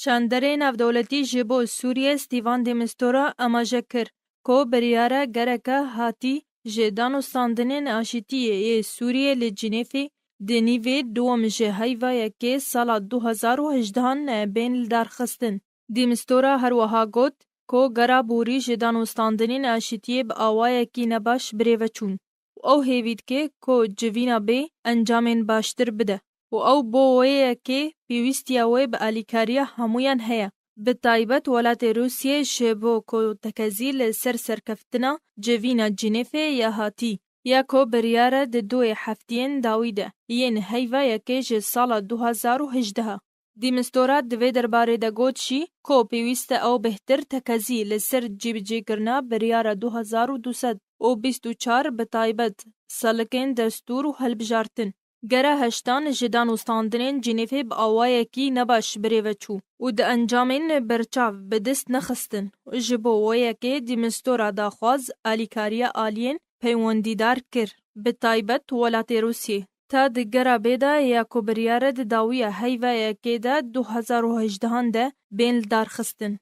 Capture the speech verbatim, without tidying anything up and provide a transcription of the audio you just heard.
Şanderê navdewletî ji bo Sûriyê Stîvan de Mistura amaje kir ku biryara gereke hatî ji danûstandinên aşîtiyê yê Sûriyê li Cinêfê di nîvê duwem ji heyva yekê sala du hezar û hejdehan bên lidarxistin. De Mistura her wiha got ku gera borî ji danûstandinên aşîtiyê bi awayekî nebaş birêve çûn û ew hêvî dike ku civîna bê encamên baştir bide û ew bo wê yekê pêwîstiya wê bi alîkariya hemûyan heye. Bi taybet welatê Rûsiyê ji bo ku tekezî li ser serkeftina civîna Cinêfê ya hatî, ya ku biryare di duyê heftiyên dawî de yên heyva yekê ji sala du hezar û hejdeha. De Mistura di vê derbarê de got jî ku pêwîst e ew bêhtir tekezî li ser cîbicêkirina biryara du hezar û du sed û bîst û çar, bi taybet salikên destûr û hilbijartin, gera heştan ji danûstandinên Cinêfê bi awayekî nebaş birêve çû û di encamên berçav bi dest nexistin. Ji bo wê yekê De Mistura daxwaz alîkariya aliyên peywendîdar kir, bi taybet welatê Rûsiyê. Ta di gera bê de ya ku biryare di dawiya heyva yekê de du hezar û hejdehan de bên lidarxistin.